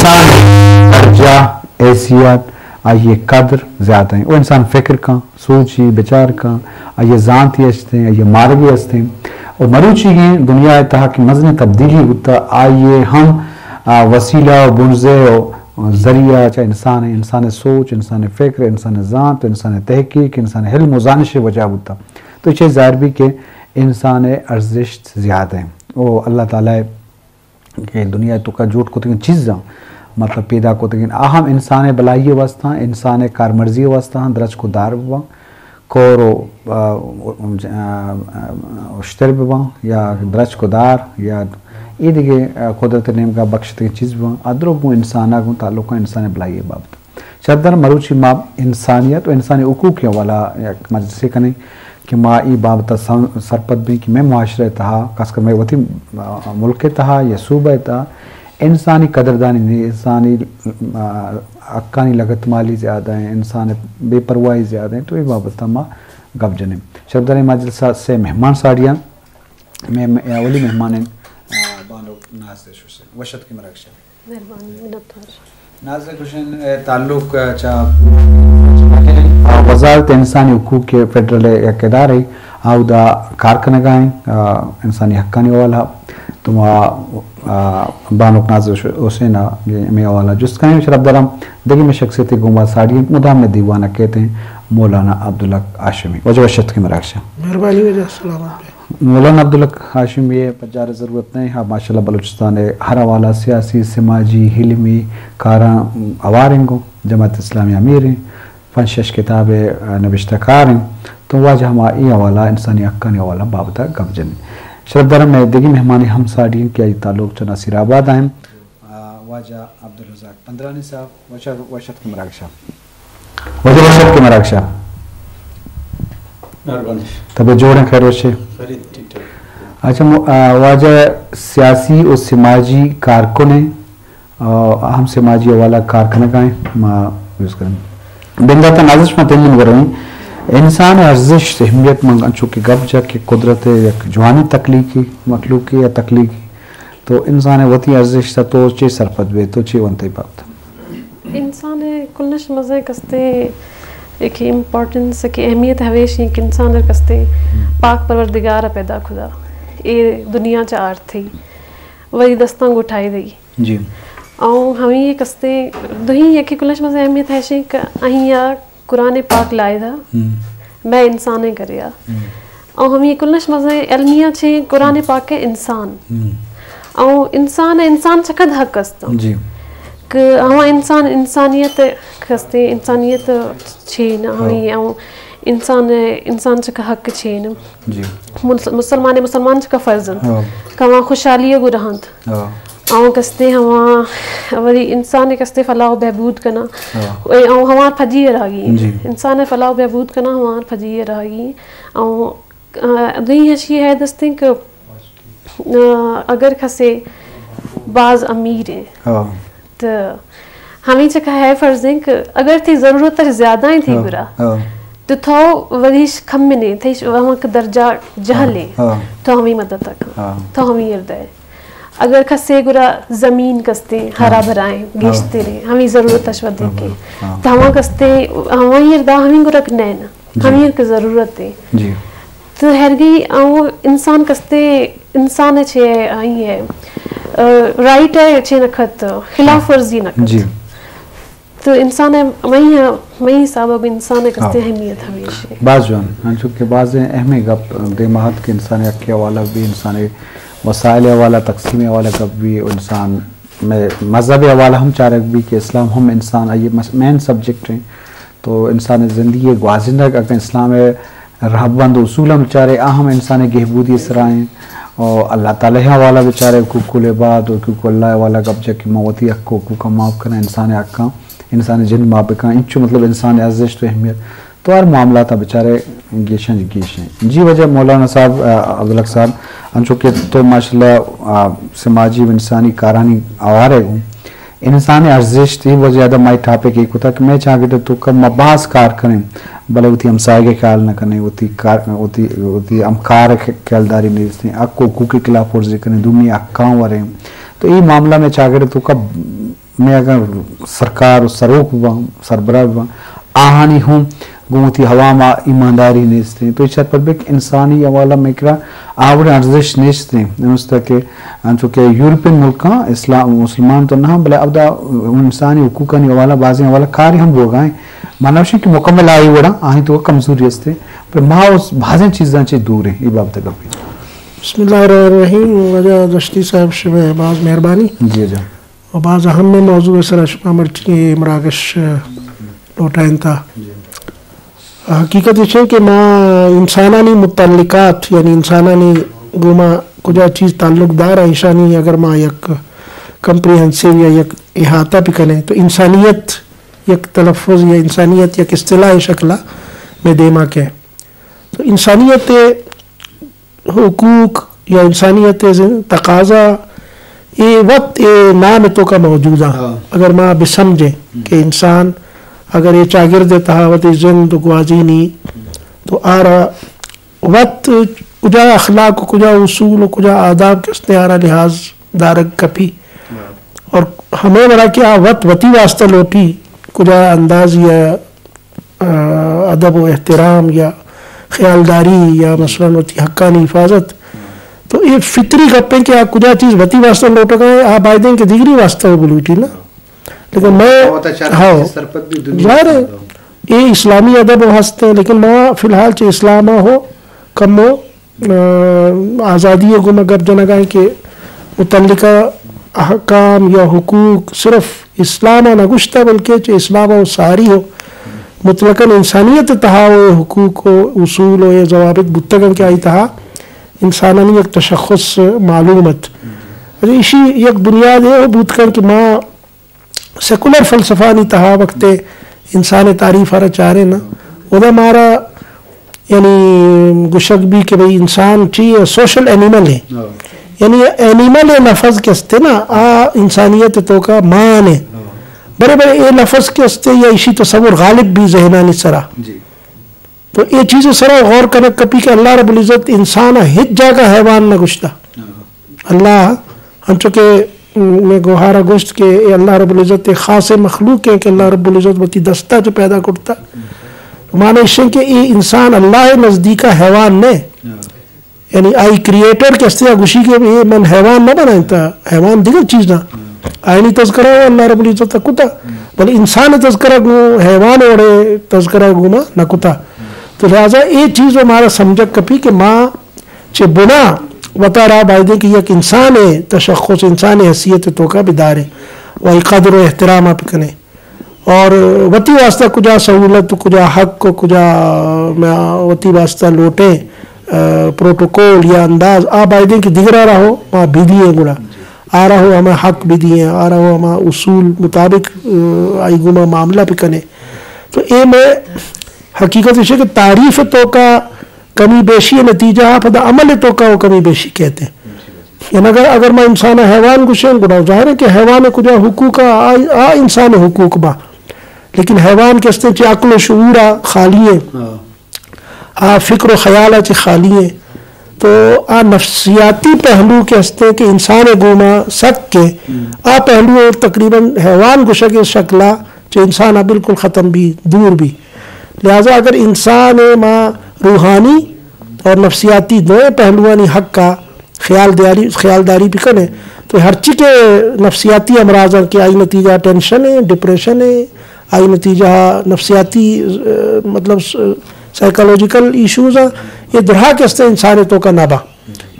درجہ، حیثیت، آئی ءِ قدر زیادہ ایں۔ او انسان فکر کن، سوچی، بچار کن، آئی ءِ زانتی ہستیں، آئی ءِ مارگی ہستیں۔ او مروچیگیں دنیا ءِ تہا کہ مزنیں تبدیلی بوتا، آئی ءِ ہم، آ، وسیلہ و بنزہ و ذریعہ چہ انسان ایں، انسان ءِ سوچ، انسان ءِ فکر، انسان ءِ زانت، انسان ءِ تحقیق، انسان ءِ علم و زانش ءِ وجہ بوتا۔ تو چہ ظاہر بی کہ انسان ءِ ارزشت زیادہ ایں۔ او اللہ تعالی کہ دنیا ءِ توکا جوڑ کتگیں چیزاں، مطلب پیدا کتگیں، آ ہم انسان ءِ بلائی ءِ واسطہ، انسان ءِ کارمرزی ءِ واسطہ درچک و دار بباں، کور و، آ، آ، اشتر بباں یا درچک و دار یا اے دگہ، آ، قدرت ءِ نیمگا بخشتگیں چیز بباں، آ درو گوں انسان ءَ گوں تعلق ایں، انسان ءِ بلائی ءِ بابت۔ شرپدار، مروچی ما انسانیت و انسانی حقوق ءِ حوالہ یک مجلسے کنیں کہ ما اے بابت ءَ سم-، سرپد بیں کہ مئے معاشرہ ءِ تہا، خاص کر مئے وتی، آ، ملک ءِ تہا یا صوبہ ءِ تہا انسانی قدردانی نہیں، انسانی، آ، حقانی لگتمالی زیادہ ایں، انسان ءِ بے پرواہی زیادہ ایں، تو اے بابت ءَ ما گپ جنیں۔ شرپداریں، ما جلسہ ءَ سے مہمان ساڑی ایں۔ مئے، مئے اولی مہمان ایں، آ، بانک نازش حسین۔ وش اتکے مراگش ءَ۔ مہربانی، منتوار۔ نازش حسین ءِ تعلق، آ، چہ، آ، وزارت انسانی حقوق ءِ فیڈرل ءِ یک ادارے، آ اودا کار کنگا ایں، آ، انسانی حقانی حوالہ۔ تو ما، آ، بانک نازش حسین ءَ ہمے حوالہ جست کنیں۔ شرپداراں، دگہ مئے شخصیتے گوں ما ساڑی ایں، مدام مئے دیوان ءَ کیت ایں مولانا عبدالحق ہاشمی۔ واجہ وش اتکے مراگش ءَ۔ مہربانی واجہ، السلام علیکم۔ مولانا عبدالحق ہاشمی ءِ پجار ءِ ضرورت نہ ایں، آ ماشاءاللہ بلوچستان ءِ ہر حوالہ، سیاسی، سماجی، علمی کاراں ہوار ایں، گوں جماعت اسلامی ءِ امیر ایں، پنچ شش کتاب ءِ نبشتہ کار ایں۔ تو واجہ، ما اے حوالہ، انسانی حقانی حوالہ بابت ءَ گپ جنیں۔ شرپداراں، مئے دگہ مہمانے ہم ساڑی ایں کہ آئی تعلق چہ نصیر آباد ءَ ایں۔ آ، واجہ عبدالرزاق پندرانی صاحب، وش ات-، وش اتکے مراگش ءَ۔ واجہ وش اتکے مراگش ءَ۔ مہربانی۔ طبیعت جوڑ ایں، خیر وش ئے؟ خیر، ٹھیک ٹھاک۔ اچھا، مو-، آ، واجہ سیاسی و سماجی کارکن ایں، آ، ہم سماجی حوالہ کار کنگا ایں، ما یوز کریں۔ بندات ءَ نازش، ما تئی نمبر ایں۔ انسان ءِ ارزشت، اہمیت، من انچو کہ گپ جت کہ قدرت ءِ یک جوانیں تخلیقے، مخلوقے یا تخلیقے، تو انسان ءِ وتی ارزشت ءَ تو چے سرپد بئے، تو چے ونت اے بابت ءَ؟ انسان ءِ کلش مزن کستے ایک امپورٹنس، کہ اہمیت ہمیش ایں کہ انسان ءَ کستے پاک پروردگار ءَ پیدا کتا، اے دنیا چہ آرتی، وتی دستاں گٹائی دئی۔ جی۔ او ہمے کستے دوہیں یکے کلش مزن اہمیت ہمیش ایں کہ آئی ءَ قرآن پاک لائدا، ہم۔ مئے انسانیں کریا۔ ہم۔ او ہمے کلش مزن المیہ چہ قرآن پاک ءِ انسان۔ ہم۔ او انسان، انسان چہ کد حق است؟ جی۔ کہ ہما انسان، انسانیت کستے، انسانیت چین، ہاں۔ ہمے او انسان، انسان چہ حق چین۔ جی۔ مس-، مسلمان، مسلمان چہ فرض انت۔ ہاں۔ کہ ہما خوشحالی گرہنت۔ ہاں۔ آؤں کستے ہما، وری انسان ءِ کستے فلاح و بہبود کناں۔ ہاں۔ اے آؤں ہما پجی ءَ راگی۔ جی۔ انسان ءِ فلاح و بہبود کناں، ہما پجی ءَ راگی۔ آؤں، آ، دوئی ہشی ہے دستیں کہ، آ، اگر کسے باز امیر ایں، ہاں۔ تو ہمیں چکا ہے فرض ایں کہ اگر تئی ضرورت زیادہ ایں تئی ہاں، گرا، ہاں۔ تو تو وریش کم نے، تئی ہمک درجہ جہل ایں، ہاں۔ تو ہمیں مدد کن، ہاں۔ تو ہمیں اردے۔ اگر کسے گرا زمین کستے، ہاں۔ ہرا بھرا ایں، ہاں۔ گیشتر ایں، ہمیں ضرورت اش ودی ہاں، کے۔ ہاں۔ تو ہما کستے، ہمیں اردا ہمیں گرا نہ نا۔ جی۔ ہمیں کے ضرورت ایں۔ جی۔ تو ہرگی آؤں انسان کستے، انسان چے آئی ہے، آ، رائٹ ہے چے نکت، خلاف ورزی نکت۔ جی۔ تو انسان ءِ، مئی، مئی حساب ءَ انسان ءِ کستے ہاں۔ اہمیت ہمیش ایں۔ باز جوان، انچو کہ باز اہمیں گپ دیما ات کہ انسان ءِ حق ءِ حوالہ بی، انسان ءِ وسائل ءِ حوالہ، تقسیم ءِ حوالہ گپ بی، انسان مئے مذہب ءِ حوالہ ہم چارگ بی کہ اسلام ہم انسان آئی مس-، مین سبجیکٹ ایں۔ تو انسان ءِ زندگی ءِ گوازینگ اگاں اسلام ءِ رہبند اصولاں بچارے، آ ہم انسان ءِ گہبودی ءِ سرا ایں۔ و اللہ تعالی ءِ حوالہ بچارے، حقوق العباد و حقوق اللہ ءِ حوالہ گپ جت کہ ما وتی حق و حقوقاں معاف کناں، انسان ءِ حقاں، انسان ءِ جند معاف بکن، انچو مطلب انسان ءِ ارزشت و اہمیت۔ تو ہر معاملات ءَ بچارے گیشاں گیش ایں۔ جی واجہ مولانا صاحب، آ، عبدالحق صاحب، انچو کہ تو ماشاءاللہ، آ، سماجی و انسانی کارانی آوار ئے گوں۔ انسان ءِ ارزشت، اے وجہ ءَ مئے ٹاپک اے کتا کہ مئے چاگرد ءِ توکا ما باز کار کنیں، بلے وتی ہمساہگ ءِ خیال نہ کنیں، وتی کار، وتی، وتی ہمکار ءِ خیالداری نیست ایں، حق و حقوق ءِ خلاف ورزی کنیں، دومی حقاں وریں۔ تو اے معاملہ مئے چاگرد ءِ توکا مئے اگاں سرکار و سروک بباں، سربراہ بباں، آہانی ہم گوں وتی عوام ء ایمانداری نیست انت۔ تو اے چار پر بک انسانی حوالہ مئے کرا آوڑیں ارزش نیست انت۔ انچو کہ یورپین ملکاں اسلام، مسلمان تو نہ، بلے اودا انسانی حقوقانی حوالہ بازیں حوالہ کاری ہم بوگا ہیں۔ من نوشی کہ مکمل آئی وڑا آہیں تو کمزوری است، پر ما اس بازیں چیزاں چہ دور ہیں، یہ بابت گپ۔ بسم اللہ الرحمن الرحیم۔ واجہ دشتی صاحب، شمئے باز مہربانی۔ جی جی۔ و باز اہم موضوع سرا شما مرچی مراگش لوٹائنتا۔ حقیقت اش کہ ما انسانانی متعلقات، یعنی انسانانی گوما کجا چیز تعلق دار، ایشانی اگر ما یک کمپریہنسو یا یک احاطہ بکنیں تو انسانیت یک تلفظ یا انسانیت یک اصطلاح شکلا میں دیما کے۔ تو انسانیت حقوق یا انسانیت ء زند تقاضا اے وت اے نام ء توکا موجود آں۔ ہاں۔ اگر ما بسمجھیں کہ انسان اگر اے چاگرد ء تہا وتی زند گوازینی تو آرا وت کجا اخلاق و کجا اصول و کجا آداب کستے آرا لحاظ دارگ کپی۔ ہاں۔ اور ہمیں وڑا کہ آ وت وتی واسطہ لوٹی کجا انداز یا آ، ادب و احترام یا خیالداری یا مثلاً وتی حقانی حفاظت، تو اے فطری گپ ہیں کہ آ کجا چیز وتی واسطہ لوٹگا ہے، آ بایدیں کہ دیگری واسطہ وہ بلوٹی نا۔ لیکن میں، ہاں، ظاہر ہے، اے اسلامی ادب و ہست ہے، لیکن ما فی الحال چہ اسلام ہو کم و آ، آزادی ء گوما گپ جنگا کہ متعلقہ احکام یا حقوق صرف اسلام ء نہ گوشتہ، بلکہ چہ اسلام ء ساری ہو مطلقاً انسانیت ء تہا و حقوق و اصول و یہ ضوابط بوتگن کہ آئی تہا انسانانی یک تشخص معلوم ات۔ اچھا، ایشی یک بنیاد یہ بوتگن کہ ما سیکولر فلسفہ نی تہا وقت انسان تعریف ہرا چارے نا، ادا مارا یعنی گشگ بھی کہ بھئی انسان چی ہے، سوشل اینیمل ہے۔ ہاں۔ یعنی اینیمل ہے لفظ کے استے نا، آ انسانیت تو کا مان ہے۔ ہاں۔ بڑے بڑے اے لفظ کے استے یا اسی تصور غالب بھی ذہنانی سرا۔ جی۔ تو اے چیز سرا غور کنگ کپی کہ اللہ رب العزت انسان ہچ جاگہ حیوان نہ گشتہ۔ اللہ ہنچو کہ میں گوہارا گوشت کہ اے اللہ رب العزت ایک خاص مخلوق ہے کہ اللہ رب العزت وتی دستا چ پیدا کرتا۔ معنی ایش کہ اے انسان اللہ نزدیکا حیوان نے، یعنی آئی کریئیٹر کہ استے گوشی کہ اے من حیوان نہ بنائیں تا، حیوان دیگر چیز نہ۔ آئینی تذکرہ اللہ رب العزت کتا، بل انسان تذکرہ گو حیوان اوڑے تذکرہ گو ما نہ کتا۔ تو لہذا اے چیز و مارا سمجھک کپی کہ ما چہ بنا وتارا بایدیں کہ یک انسان تشخص، انسان حیثیت توکا بداریں و ای قدر و احترام بکنیں۔ اور وتی واسطہ کجا سہولت، کجا حق و کجا ما وتی واسطہ لوٹیں، آ، پروٹوکول یا انداز، آ بایدیں کہ دیگر آ رہو ما بدییں گڑا۔ آ رہو ہما حق بدییں، آ رہو ہما اصول مطابق، آ، آئی گوما معاملہ بکنیں۔ تو اے میں حقیقت اش کہ تعریف توکا کمی بیشی نتیجہ آ پدا عمل توکا و کمی بیشی کہتے ہیں۔ یعنی اگر، اگر ما انسان حیوان گوشیں، گڑا ظاہر ہے کہ حیوان کجا حقوق آ، آ، آ انسان حقوق با۔ لیکن حیوان کہ استیں چہ عقل و شعور آ خالی ہیں۔ ہاں۔ آ فکر و خیال آ چہ خالی ہیں۔ تو آ نفسیاتی پہلو کہ استیں کہ انسان گوما سک کے، ہم۔ آ پہلو اور تقریباً حیوان گوشگ شکلا چہ انسان آ بالکل ختم بھی، دور بھی۔ لہذا اگر انسان ما روحانی اور نفسیاتی دوئیں پہلوانی حق کا خیال دیاری، خیال داری بکنے تو ہرچی کہ نفسیاتی امراض ہیں کہ آئی نتیجہ ٹینشن ہے، ڈپریشن ہے، آئی نتیجہ نفسیاتی، آ، مطلب س-، سائیکالوجیکل ایشوز ہیں، یہ درہا کے استے انسان توکا نبا۔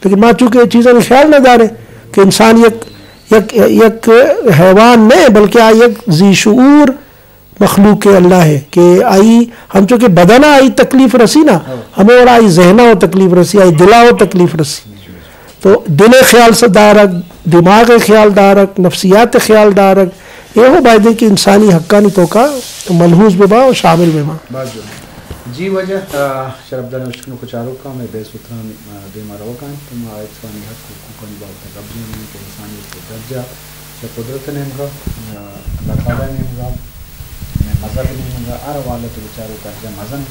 لیکن ما چونکہ یہ چیزیں خیال نہ داریں کہ انسان یک، یک، یک حیوان نہیں بلکہ آ یک ذی شعور مخلوق اللہ ہے کہ آئی ہنچو کہ بدن آئی تکلیف رسی نا، ہاں۔ ہمیں وڑا آئی ذہن و تکلیف رسی، آئی دلا و تکلیف رسی۔ تو دل خیال سے دارگ، دماغ خیال دارگ، نفسیات خیال دارگ، یہ ہو بایدیں کہ انسانی حقانی توکا ملحوظ ببا و شامل ببا۔ باز جوان۔ جی واجہ، آ، شرفدار نوشکنوک و چاروکاں، مئے بحث و تران، آ، دیما روگا انت، ما انسانی حق و حقوقانی بابت گپ جنیں کہ انسانیت و درجہ چہ قدرت نیمگا، آ، اللہ تعالی نیمگا، مئے مذہب نیمگا، ہر حوالت بچارے درجہ مزن،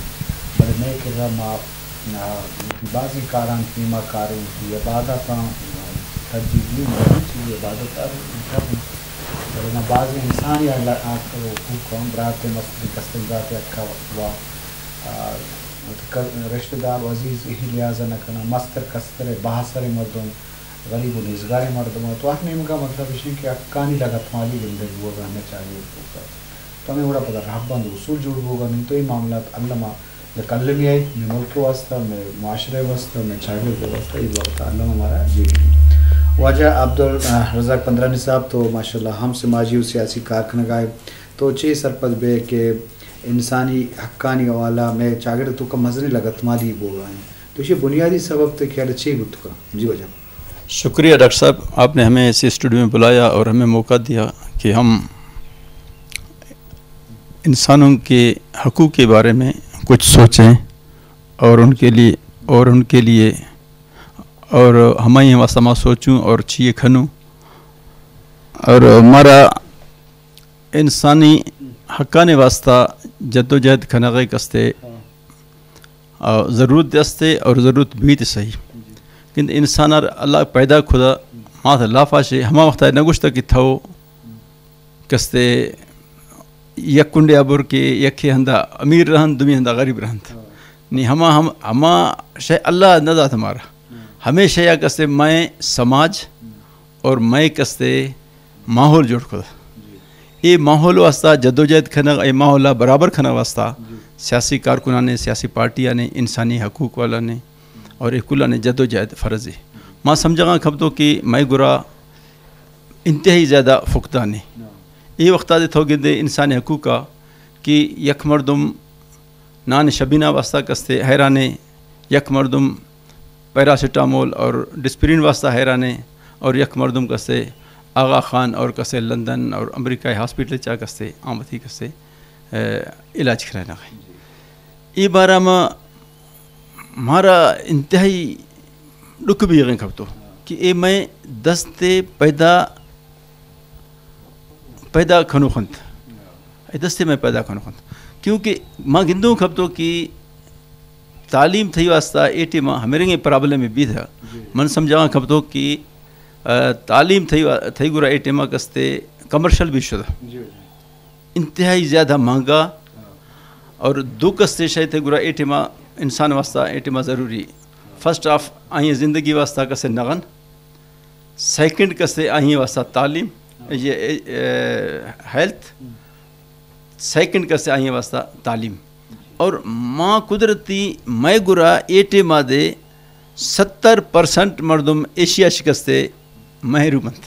بلے مئے کرا ما، آ، وتی بازیں کاراں دیما کاریں، وتی عبادتاں، آ، ترجیح دیم، ہر چیز عبادت ہر، ہر نہ، باز انسانی حق، حقوق ہم برات ءِ، مستریں کستریں برات ءِ حق ءَ، آ، وتی ک-، رشتہ دار و عزیز ءِ لحاظ ءَ نہ کناں، مستر کستر ءِ باہسریں مردم، غریب و نیزگاریں مردم ءَ تو ہر نیمگ ءَ مطلب اش انت کہ حقانی لگتمالی گندگ بوگ ءَ نہ چاہیگ بوگ ءَ۔ تو ہمے وڑا پدا رہبند اصول جوڑ بوگ ءَ نہ انت، تو اے معاملات الما یک المی ءَ مئے ملک ءِ واستہ، مئے معاشرہ ءِ واستہ، مئے چاگرد ءِ واستہ اے وقت ءَ الما مارا جیڑی۔ واجہ عبدالرزاق پندرانی صاحب، تو ماشاءاللہ ہم سماجی و سیاسی کار کنگ ءَ ئے، تو چے سرپد بئے کہ انسانی حقانی حوالہ مئے چاگرد ءِ توکا مزنیں لگتمالی بوگ ءَ انت؟ تو ایشی بنیادی سبب تئی خیال ءَ چے بوت کنت؟ جی واجہ۔ شکریہ ڈاکٹر صاحب، آپ نے ہمیں ایسے اسٹوڈیو میں بلایا اور ہمیں موقع دیا کہ ہم انسانوں کے حقوق کے بارے میں کچھ سوچیں اور ان کے لیے، اور ان کے لیے، اور ہمیں واسطہ ما سوچوں اور چیئے کھنوں اور ہمارا انسانی حقانی واسطہ جدوجہد کنگ ءِ کستے، آ، ضرورت استے اور ضرورت بیت صحیح۔ کن انسان ءَ اللہ پیدا کھدا مات لافا شے، ہما وقت ءَ نہ گوشتا کہ تھو کستے یک کنڈے ءَ بر کہ یکے ہندا امیر رہنت، دومی ہندا غریب رہنت۔ نی ہما ہم، ہما شے اللہ نہ دات مارا۔ ہمے شے ءَ کستے مئے سماج اور مئے کستے ماحول جوڑ کھدا۔ اے ماحول واسطہ جدوجہد کنگ، اے ماحول ءَ برابر کنگ واسطہ سیاسی کارکنانے، سیاسی پارٹیانے، انسانی حقوق والانے اور اے کلانے جدوجہد فرض اے۔ ما سمجھگاں کھپتو کہ مئے گورا انتہائی زیادہ فقدانے۔ اے وقت ءَ دے تھو گندے انسانی حقوق ءَ کہ یک مردم نان شبینہ واسطہ کستے حیرانے، یک مردم پیراسیٹامول اور ڈسپرین واسطہ حیرانے اور یک مردم کستے آغا خان اور کستے لندن اور امریکہ ءِ ہاسپٹل چا کستے آمتی کستے، اے، علاج کرائے نہ۔ اے بارہ ما مارا انتہائی ڈکھ بیغیں کھپتو کہ اے مئے دست ءَ پیدا، پیدا کھنوخنت۔ اے دست ءَ مئے پیدا کھنوخنت۔ کیونکہ ما گندوں کھپتو کہ تعلیم تھئی واسطہ اے ٹیم ءَ ہمے رنگیں پرابلم بیت۔ من سمجھاں کھپتو کہ، آ، تعلیم تھئی وا-، تھئی گورا اے ٹیم ءَ کستے کمرشل بھی شدہ۔ انتہائی زیادہ مہنگا اور دو کستے شے تھئی گورا اے ٹیم ءَ انسان واسطہ اے ٹیم ءَ ضروری۔ فرسٹ آف آئی زندگی واسطہ کسے نغن، سیکنڈ کسے آئی واسطہ تعلیم، یہ، اے، ہیلتھ، سیکنڈ کسے آئی واسطہ تعلیم۔ اور ما قدرتی مئے گورا اے ٹیم ءَ دے ستر پرسنٹ مردم ایشیا شکستے محروم انت۔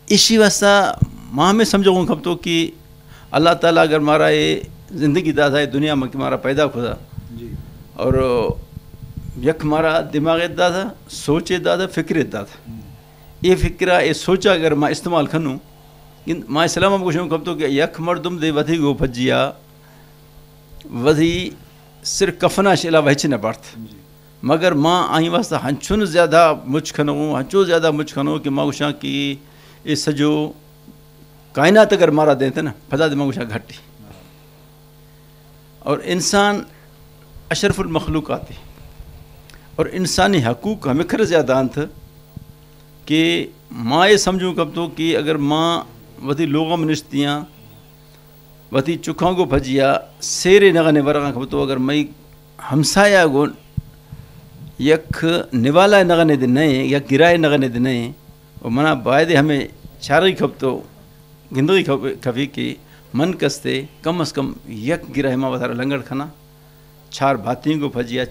ایشی واسطہ ما ہمے سمجھگوں کھپتو کہ اللہ تعالیٰ اگر مارا اے زندگی داتا، اے دنیا میں کہ مارا پیدا کھدا، اور یک مارا دماغ داتا، سوچ داتا، فکر داتا۔ اے فکرا، اے سوچا اگر ما استعمال کھنوں، ما اسلام ہم گوشوں کھپتو کہ یک مردم دے وتی گو پجیا وتی صرف کفناش علاوہ ہچ نہ بارت۔ مگر ما آئی واسطہ ہنچون زیادہ مچ کھنوں، ہنچو زیادہ مچ کھنوں کہ ما گوشاں کہ اے سجو کائنات اگر مارا دینت نا، پدا دے ما گوشاں گھٹی۔ اور انسان اشرف المخلوقات ہے۔ اور انسانی حقوق ہمکر زیادہ انت کہ ما اے سمجھوں کھپتو کہ اگر ما وتی لوغم نشتیاں، وتی چکاں گو پجیا سیرے نغنے ورغاں کھپتو، اگر مئی ہمسایہ گون یک نوالا نغنے دے نئے، یک گرائے نغنے دے نئے، و منا باید ہمیں چارگی کھپتو، گندگی کھپ-، کھپی کہ من کستے کم از کم یک گرائے ما وتارا لنگڑ کھنا، چار بھاتیں گو پجیا